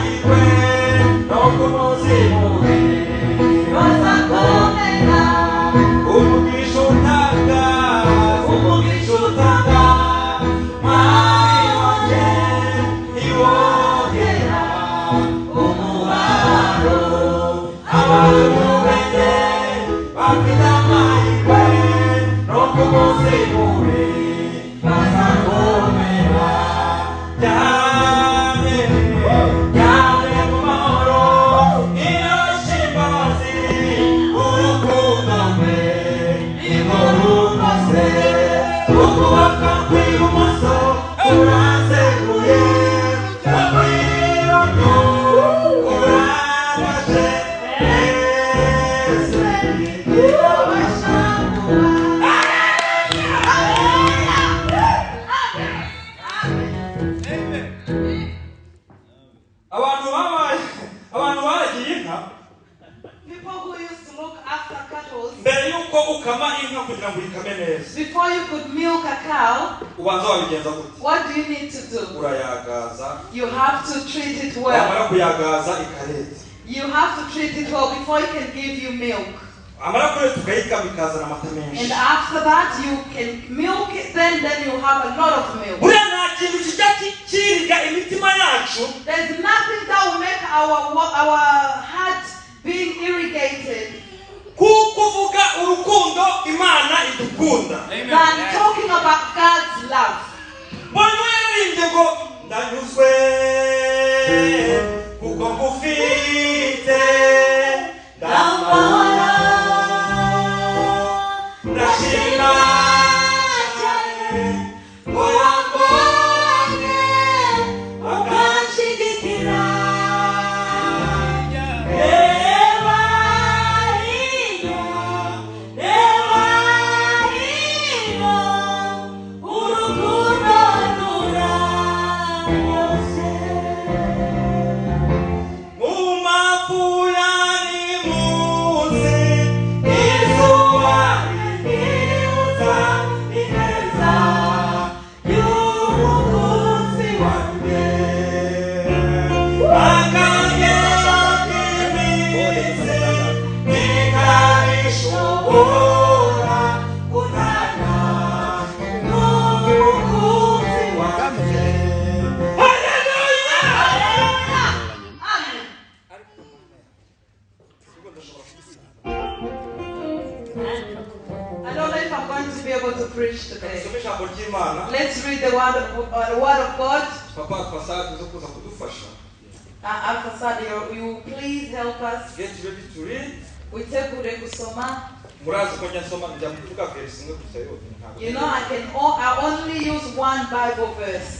amahirwe no ku munsi mubi bazakomera. Umugisha utanga, umugisha utanga, mwami wanjye, ntiwongera umubabaro. Abantu bene bafite amahirwe no ku munsi mubi bazakomera. Cyane cyane mu mahoro irasha imbabazi, urukundo rwe nirwo rumaze, ukuboko kw'ibumoso kuraseguye, ukw'iburyo kurafashe. Ese irabasha kuba. Abantu babaye abantu baragiye inka. People who used to look after cattle, Mbere y'uko ukama inka kugira ngo uyikame neza, before you could milk a cow, ubanza wabigenza gute? What do you need to do? Urayagaza. You have to treat it well. Wamara kuyagaza ikareta. You have to treat it well before it can give you milk. Amara kureta ukayikama ikazana amata menshi. And after that, you can milk it, then you have a lot of milk. Buriya nta kintu kijya kiriga imitima yacu There's nothing that will make our heart being irrigated kuko uvuga urukundo Imana idukunda than talking about God's love. Mbonye yaririmbye ngo ndanyuzwe kuko ngufite, ndamahoro, ndashima cyane ngo wambonye ukanshyigikira. Reba hino, reba hino, urukundo ruraryoshye. Mu mapfu yari munsi, izuba rinyibutsa ineza y'umukunzi wanjye. Akagera k'iminsi ntikarishobora kunana n'umukunzi wanjye. Haleluya! Amen. I don't know if I'm going to be able to preach today. Dusome ijambo ry'Imana. Let's read the word of God. Papa Fasad uze kuza kudufasha. Alpha Sadi, you please help us. Get ready to read. Witegure gusoma. Murazi ko njya nsoma njya kuvuga verse imwe gusa yonyine ntabwo. I only use one Bible verse.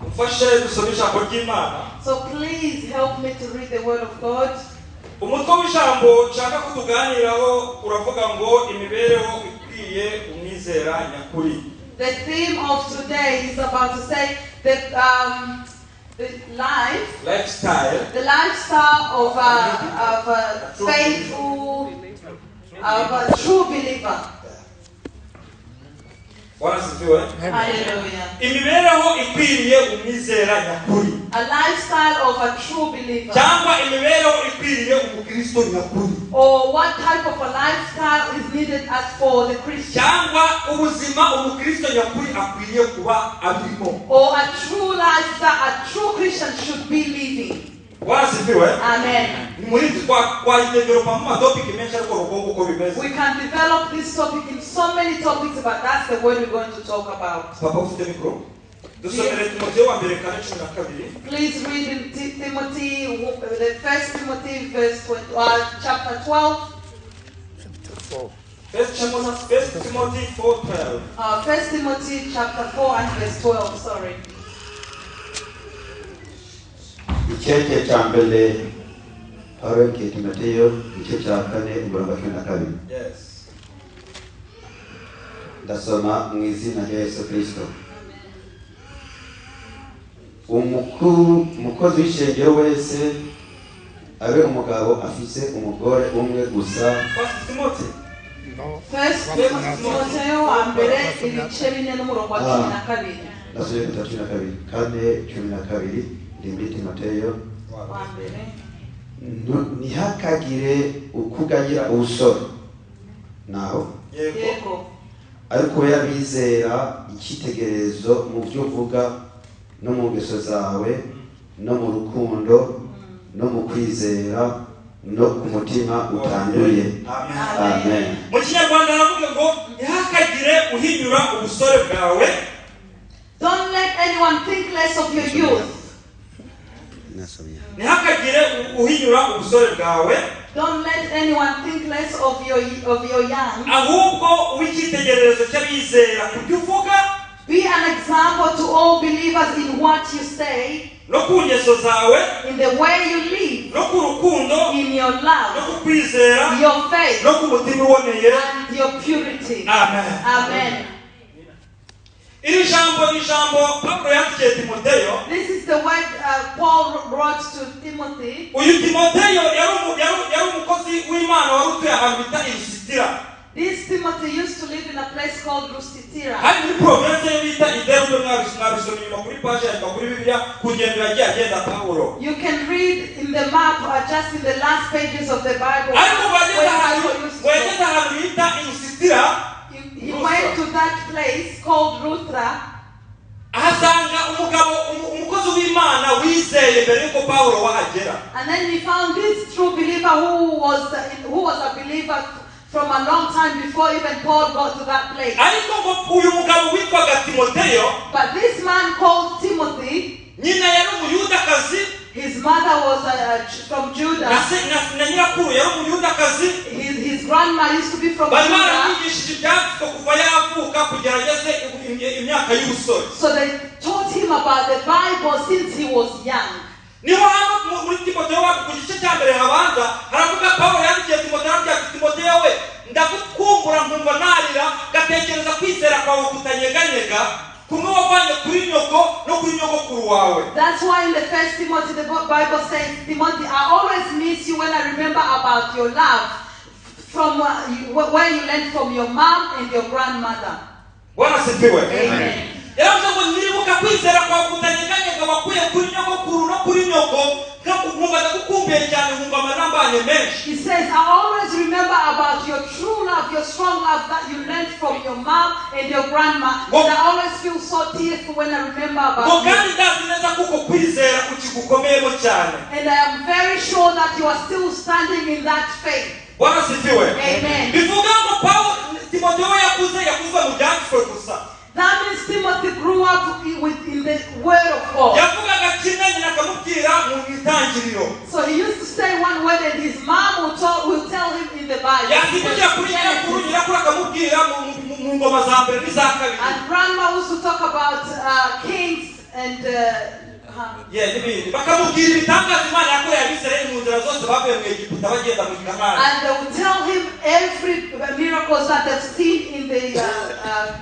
Umfashe dusome ijambo ry'Imana. So please help me to read the word of God. Umutwe w'ijambo nshaka ko tuganiraho uravuga ngo imibereho ikwiye umwizera nyakuri. The theme of today is about to say that the life, lifestyle, the lifestyle of a faithful, of a true believer. Bwana asifiwe. Hallelujah. Imibereho ikwiriye umwizera nyakuri. A lifestyle of a true believer. Cyangwa imibereho ikwiriye umukristo nyakuri. Or what type of a lifestyle is needed as for the Christian. Cyangwa ubuzima umukristo nyakuri akwiriye kuba abirimo. Or a true lifestyle a true Christian should be living. Bwana asifiwe. Amen. Muri twayidevelopa mu matopiki menshi ariko rugongo uko bimeze. We can develop this topic in so many topics, but that's the word we're going to talk about. Papa ufite mikoro. Dusomere Timoteyo wa mbere 4:12. Please read in Timothy, the first Timothy verse chapter 12. First Timothy 4:12. First Timothy chapter 4 and verse 12. Sorry. Icyete cya mbere Pawulo yandikiye Timoteyo igice cya 4 umurongo wa 12. Yes. Ndasoma mu izina rya Yesu Kristo. Umukozi w'ishengero wese abe umugabo afise umugore umwe gusa. First Timothy. First Timoteyo wa mbere ibice 4 n'umurongo wa 12. Ndasoma 12 4:12 ndi muri Timoteyo Wa mbere. Ntihakagire ukuganyira ubusore naho, Yego. Yego. Ariko ube abizera icyitegererezo mu byo uvuga no mu ngeso zawe no mu rukundo no mu kwizera no ku mutima utanduye. Amen. Amen. Mu Kinyarwanda haravuga ngo ntihakagire uhinyura ubusore bwawe. Don't let anyone think less of your youth. Nasomye. Ntihakagire uhinyura ubusore bwawe. Don't let anyone think less of your young. Ahubwo uw'icyitegererezo cy'abizera ku byo uvuga, Be an example to all believers in what you say, no ku ngeso zawe, in the way you live, no ku rukundo, in your no love, ku kwizera, your faith, no ku mutima uboneye. And your purity. Amen. Amen. Iri jambo ni ijambo Pawulo yandikiye Timoteyo. This is the word Paul wrote to Timothy. Uyu Timoteyo yari umukozi w'Imana wari utuye ahantu bita i Lusitira. This Timothy used to live in a place called Lystra. Hari muri province ye bita i Derube. Mwabisoma inyuma kuri paji ya nyuma kuri Bibiliya, kugenda yagiye agenda Pawulo. You can read in the map, just in the last pages of the Bible, Ariko ngo yageze where ahantu Paul used to ngo go. Yageze ahantu bita i Lusitira. He went to that place called Lystra. Ahasanga umugabo umukozi w'Imana wizeye mbere y'uko Pawulo wahagera. And then he found this true believer who was a believer from a long time before even Paul got to that place. Ariko ngo uyu mugabo witwaga Timoteyo, But this man called Timothy, nyina yari Umuyudakazi, his mother was from na Judah. se na nyirakuru yari Umuyudakazi. His grandma used to be from Bari Judah. baramwigishije ibyanditswe kuva yavuka kugera ageze imyaka y'ubusore. So they taught him about the Bible since he was young. Niho hano muri Timoteyo ku gice cya mbere habanza haravuga, Pawulo yandikiye Timoteyo aramubwira ati: "Timoteyo we, ndagukumbura nkumva narira, ngatekereza kwizera kwawe kutanyeganyega kumwe wavanye kuri nyoko no kuri nyogokuru wawe." That's why in the first Timothy, the Bible says, "Timothy, I always miss you when I remember about your love from where you learned from your mom and your grandmother." Bwana asifiwe. Amen. Yaravuze ngo nibuka kwizera kwawe kutanyeganyega wakuye kuri nyogokuru no kuri nyoko, nkumva ndagukumbuye cyane, nkumva amarira menshi. He says, "I always remember about your true love, your strong love that you learned from your mom and your grandma. And I always feel so tearful when I remember Ngo about you." kandi ndazi neza kuko kwizera ukigukomeyemo cyane. And I am very sure that you are still standing in that faith. Bwana asifiwe. Amen. Bivuga ngo Pawulo, Timoteyo yakuze mu byanditswe gusa. That means Timothy grew up in the Word of God. Yavugaga kimwe, nyina akamubwira mu Itangiriro. So he used to say one word and his mom will tell him in the Bible. Yazivugirira kuri nyirakuru, nyirakuru akamubwira mu ngoma za mbere n'iza kabiri. And grandma used to talk about kings and Ye, n'ibindi, bakamubwira ibitangaza Imana yakoreye Abisirayeli mu nzira zose bavuye mu Egiputa bagenda mu Kanani. And they would tell him every miracles that they've seen in the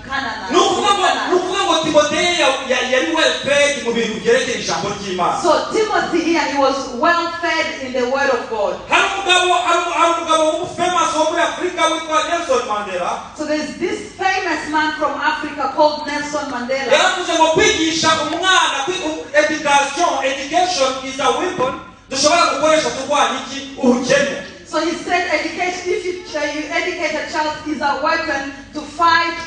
Canaan. Ni ukuvuga ngo ni ukuvuga ngo Timoteyo yari well fed mu bintu byerekeye ijambo ry'Imana. So Timothy here, he was well fed in the Word of God. Hari umugabo w'umufamous wo muri Afurika witwa Nelson Mandela. So there's this famous man from Africa called Nelson Mandela. Yaravuze ngo kwigisha umwana education is a weapon dushobora gukoresha turwanya iki? Ubukene. So he said, education, if you educate a child, is a weapon to fight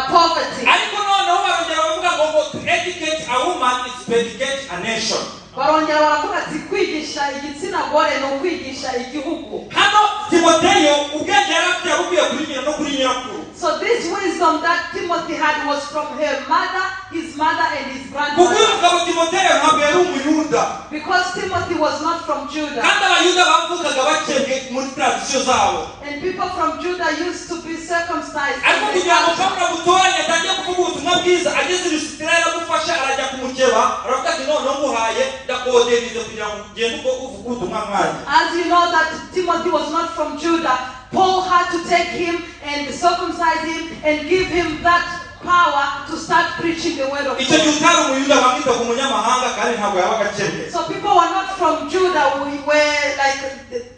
poverty. Ariko noneho barongera baravuga ngo to educate a woman is to educate a nation. Barongera baravuga ati kwigisha igitsina gore ni ukwigisha igihugu. Hano Timoteyo ubwenge yari afite yabukuye kuri nyina no kuri nyirakuru. So this wisdom that Timothy had was from her mother, his mother and his Kuko uyu grandmother. mugabo Timoteyo ntabwo yari Umuyuda. Because Timothy was not from Judah. Kandi Abayuda bavukaga bakebwe muri tradition zabo. And people from Judah used to be circumcised in Ariko the kugira ngo culture. Pawulo amutoranye atangiye kuvuga ubutumwa bwiza, ageze i Lusitira yaramufashe arajya kumukeba, aravuga ati noneho nguhaye ndakoderize kugira ngo ugende uko uvuge ubutumwa nkanjye. As you know that Timothy was not from Judah, Paul had to take him and circumcise him and give him that power to start preaching the word of Icyo gihe God. utari Umuyuda bamwitaga umunyamahanga kandi ntabwo yabaga akebwe. So people were not from Judah, we were like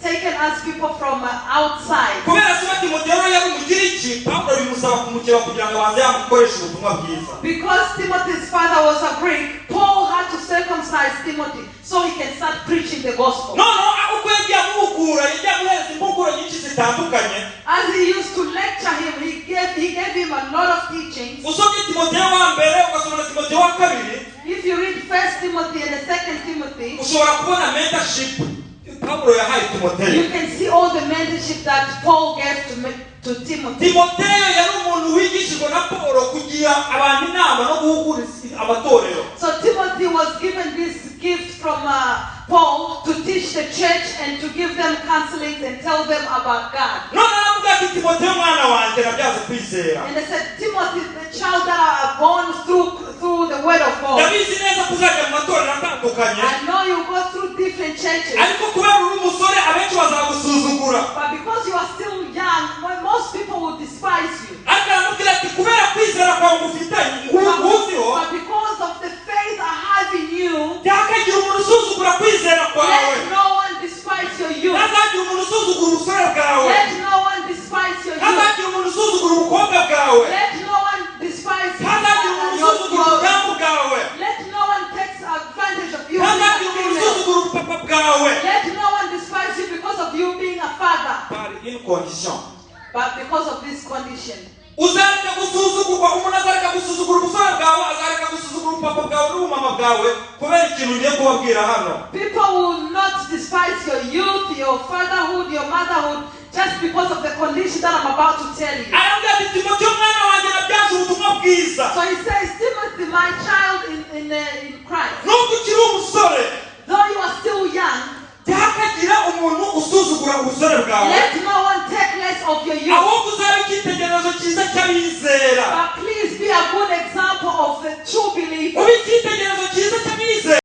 taken as people from outside. Kubera se Timoteyo rero yari Umugiriki, Pawulo bimusaba kumukeba kugira ngo abanze yamukoreshe ubutumwa bwiza. Because Timothy's father was a Greek, Paul had to circumcise Timothy so he can start preaching the gospel. Noneho uko yagiye amuhugura, yagiye amuhereza impuguro nyinshi zitandukanye. As he used to lecture him, he gave him a lot of teachings. Usomye Timoteyo wa mbere, ugasoma na Timoteyo wa kabiri, If you read First Timothy and the Second Timothy, ushobora kubona mentorship Pawulo yahaye Timoteyo. You can see all the mentorship that Paul gave to Timothy. Timoteyo yari umuntu wigishijwe na Paul kugira abantu inama no guhugura amatorero. So Timothy was given this gift from Paul to teach the church and to give them counseling and tell them about God. None aravuga ati: "Timoteyo mwana wanjye nabyaze kwizera, And they said, "Timothy, the child that I born through the word of God. ndabizi neza ko uzajya mu matorero atandukanye, I know you go through different churches, ariko kubera uri umusore abenshi bazagusuzugura." but because you are still young, most people will despise you. Ariko aramubwira ati: "Kubera kwizera kwawe ngufitanye nguziho, But because of the faith I have in you, ntihakagire umuntu usuzugura kwizera kwawe. Let no one despise your youth. Ntazagire umuntu usuzugura ubusore bwawe. Let no one despise your youth. Ntazagire umuntu usuzugura ubukobwa bwawe. Let no one despise Ntazagire umuntu usuzugura ubumudamu bwawe. Let no one take advantage of you being a Ntazagire umuntu female. usuzugura ubupapa bwawe." Let no one despise you because of you being a father. Par une condition. But because of this condition, Uzareka gusuzugurwa, umuntu azareka gusuzugura ubusore bwawe, azareka gusuzugura ubupapa bwawe n'ubumama bwawe kubera ikintu ngiye kubabwira hano. People will not despise your youth, your fatherhood, your motherhood, just because of the condition that I'm about to tell you. Arambwira ati: "Timoteyo mwana wanjye nabyaje ubutumwa bwiza, So he says, "Timothy, my child in Christ, nubwo ukiri umusore, though you are still young, ntihakagire umuntu usuzugura ubusore bwawe, let no one take less of your youth. Ahubwo uzabe icyitegererezo cyiza cy'abizera." But please be a good example of the true believer. Ube icyitegererezo cyiza